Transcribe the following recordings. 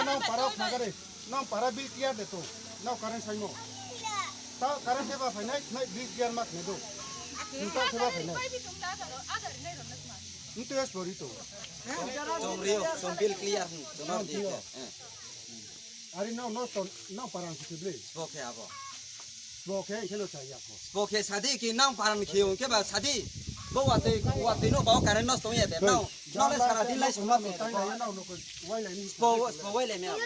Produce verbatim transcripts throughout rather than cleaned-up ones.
Nang para khna gari, nang para bill clear de to, nang current saimo. Ta current seba phainai, nai bill clear ma khna do. Nang ta seba phainai. Nang to es pori to. Chong rio, chong bill clear hwn, chong rio. Ari no, no, to, no parang si bli. Sbo khe abo. Sbo khe, khe no chaya ko. Sbo khe sadi ki nang parang khi hwn khe ba sadi. Bo watwi, watwi no ba current no tong ya de. No, no le sara din lai suma me. Sbo, sbo wai le me abo.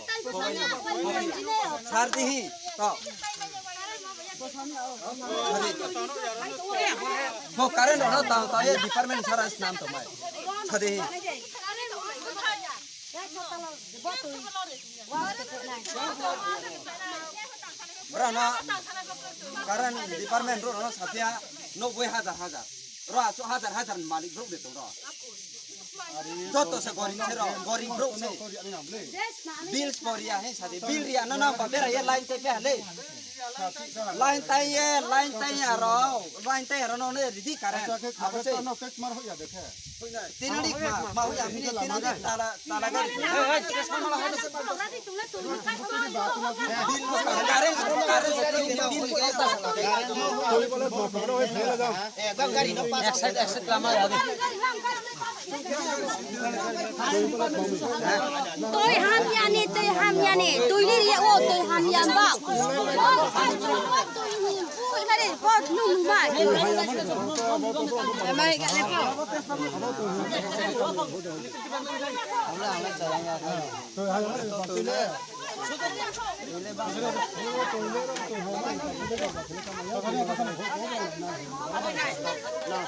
Sar di hi, to. Bo current no ta, ta ye department sara snam to mai. Sadi hi. Bro, no current department ro, no sapia, no boi hajar hajar. Ro achu hajar hajar ni malik bro de to ro. Joto se gorib se ro, gorib bro se. Bills poriya he sadi, bill riya no na ba bera ye line te pe le. Line tai ye, line tai ye ro, line tai ye ro no ne ridi current. Abo se. Tini dik ma, ma hui amini tini dik tala, tala gari. Twi hamyani, twi hamyani, twi ni riya o twi hamyan ba. Twi ni bu hari pot nung nung mai.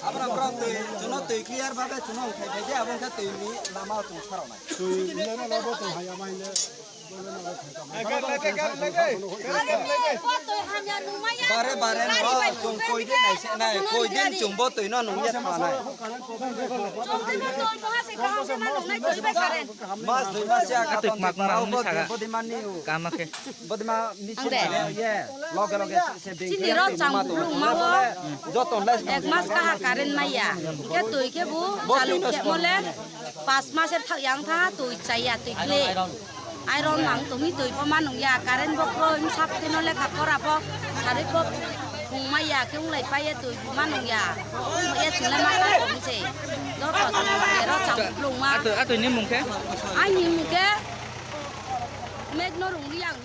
Abra bra twi, chuno twi clear babe chuno khai khai de, abong khe twi ni lama chung sarao nai. Twi ni lama bo tong haya mai le. Bare bare no chung koi din nai se nai, koi din chung bo twi no nung ye thanai. Mas dui mas ya ka tong mak ma nung ni saka. Bodi man ni u. Kama khe. Bodi ma ni si ye. Loge loge se ding. Chini ro chang bulung ma o. Joto lai. Ek mas kaha current maya. Khe twi khe bu chalu khe mole. Pas mas er thak yang tha twi chaya twi kle. Iron mang tumi twi pho manung ya, current bo kro im sap tino lekha pora pho, sari pho phung ma ya, khe wng lai pa ye twi bo manung ya. Wng ya chwng le ma ta tong se. Joto chwng ro chang blung ma. Ato, ato ni mung khe? Ai ni mung khe meg no rung li yang.